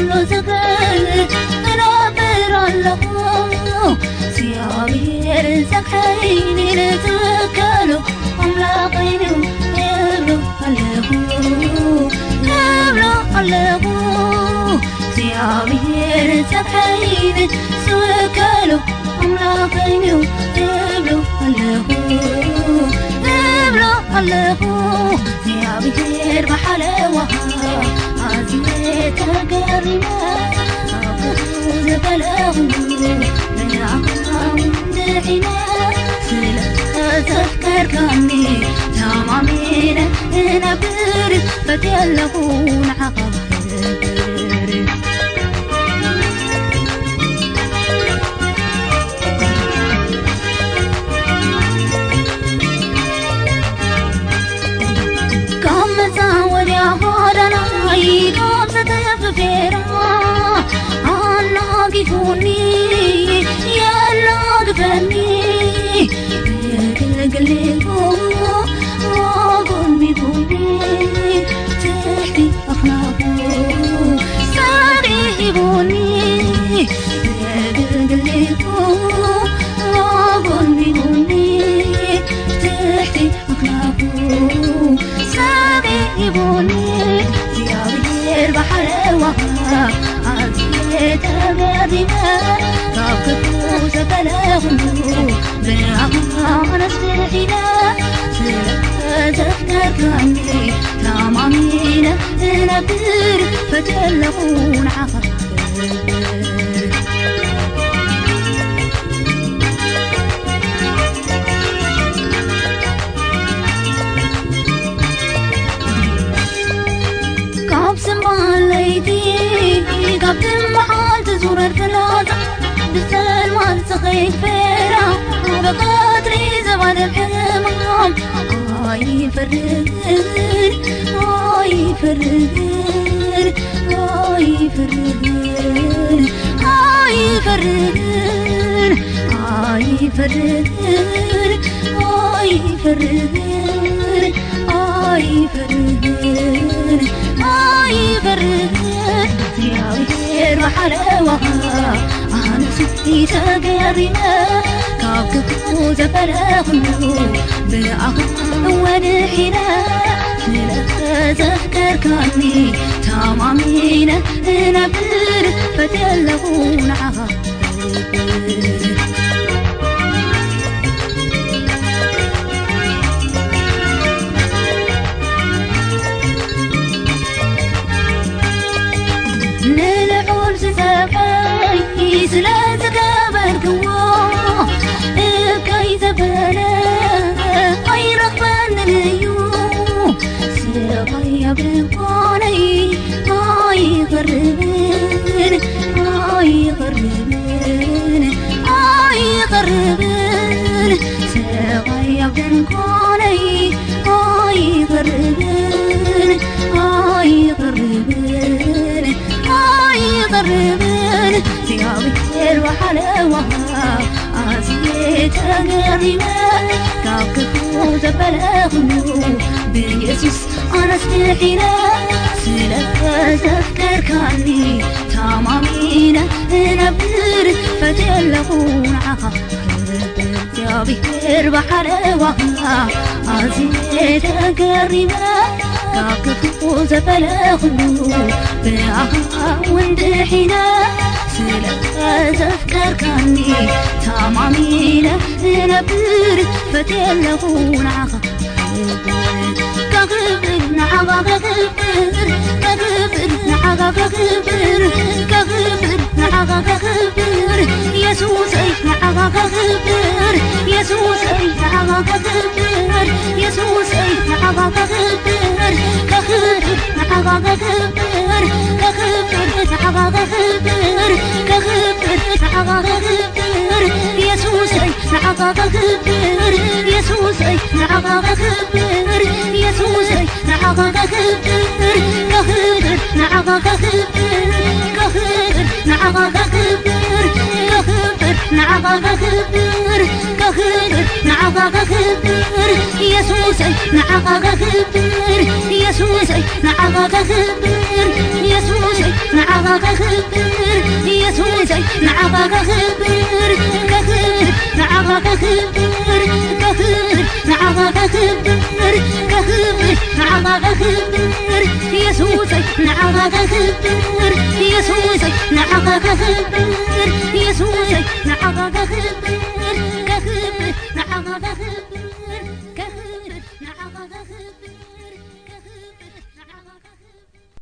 ኩሉ ዝኽእል እነብር ኣለኹ። እግዚኣብሔር ጸግሐይን ዝከሉ ኣምላኸይን እብሎ ኣለኹ፣ እብሎ ኣለኹ። እግዚኣብሔር ጸግሐይን ዝከሉ ኣምላኸይን እብሎ ኣለኹ፣ እብሎ ኣለኹ። እግዚኣብሔር ብሓለዋ ኣዝየ ተገሪመ፣ ካብ ክፉ ዝበለ ኩሉ ንዓኻ እውን ድሒነ። ስለ ዘፍቀርካኒ ተማሚነ እነብር፣ ፈትየ ኣለኹ ንዓኻ ክብር። ካብ መጻወድያ ጎዳናይ፣ ካብ ዝተፍፌራ ኣናጊፉኒ፣ የናግፈኒ። ብግልግል ኣጎልቢቡኒ፣ ትሕቲ ኣኽናፉ ሳዕቤ ሂቡኒ። ብግልግል ኣጎልቢቡኒ፣ ትሕቲ ኣኽናፉ ሳዕቤ ሂቡኒ። እግዚኣብሔር ብሓለዋ ኣዝየ ተገሪመ፣ ካብ ክፉ ዘበለ ኩሉ ብኣኻ ኣመስጊነ። ስለ ዘፍቀርካኒ ተማሚነ እነብር፣ ፈትየ ኣለኹ ንዓኻ ክብር። ካብ ስምባል ለይቲ፣ ካብ ትም መዓልቲ ዙረር ፍላጻ፣ ብጸልማት ዝኸይድ ፍራ፣ ብቐትሪ ዘባድር ሕማም፣ ኣይፈርድን፣ ኣይፈርድን፣ ኣይፈርድን፣ ኣይፈርድን፣ ኣይፈርድን፣ ኣይፈርድን፣ ኣይፈርድን፣ ኣይፈርድን። እግዚኣብሔር ብሓለዋ ኣነስ ተገሪመ፣ ካብ ክፉ ዘበለ ኩሉ ብኣኻ ወድሒነ። ስለ ዘፍቀርካኒ ተማሚነ እነብር፣ ፈትየ ኣለኹ ንዓኻ። ንልዑል ዝጸብሐይ ስለ ዝገበርክዎ፣ እከይ ዘበለ ኣይረኽበንን እዩ። ስቓይ ኣብ ድንኳነይ ኣይቐርብን፣ ኣይቐርብን፣ ኣይቐርብን። ስቓይ ኣብ ድንኳነይ ኣይቐርብን፣ ኣይቐርብን፣ ኣይቐርብን። እግዚኣብሔር ብሓለዋ ኣዝየ ተገሪመ፣ ካብ ክፉ ዘበለ ኩሉ ብየሱስ ኣነስ ድሒነ። ስለ ዘፍቀርካኒ ተማሚነ እነብር፣ ፈትየ ኣለኹ ንዓኻ ክብር። እግዚኣብሔር ብሓለዋ ኣዝየ ተገሪመ፣ ካብ ክፉ ዘበለ ኩሉ ብኣኻ እውን ድሒነ። ስለ ዘፍቀርካኒ ተማሚነ እነብር፣ ፈትየ ኣለኹ ንዓኻ። ከኽብር ንዓኻ ከኽብር፣ ከኽብር ንዓኻ ከኽብር፣ ከኽብር ንዓኻ ከኽብር፣ የሱሰይ ንዓኻ ከኽብር፣ የሱሰይ ንዓኻ ከኽብር፣ የሱሰይ ንዓኻ ከኽብር፣ ከኽብር ንዓኻ ከኽብር፣ ከኽብር ንዓኻ ከኽብር፣ ከኽብር ንዓኻ ከኽብር፣ የሱሰይ ንዓኻ ከኽብር፣ የሱሰይ ንዓኻ ከኽብር፣ የሱሰይ ንዓኻ ከኽብር፣ ከኽብር ንዓኻ ከኽብር፣ ከኽብር ንዓኻ ከኽብር፣ ከኽብር ንዓኻ ከኽብር፣ ንዓኻ ከኽብር የሱሰይ ንዓኻ ከኽብር የሱሰይ ንዓኻ ከኽብር የሱሰይ ንዓኻ ከኽብር የሱሰይ ንዓኻ ከኽብር ከኽብር ንዓኻ ከኽብር ከኽብር ንዓኻ ከኽብር ከኽብር ንዓኻ ከኽብር የሱሰይ ንዓኻ ከኽብር የሱሰይ ንዓኻ ከኽብር የሱሰይ ንዓኻ ከኽብር ከኽብር ንዓኻ ከኽብር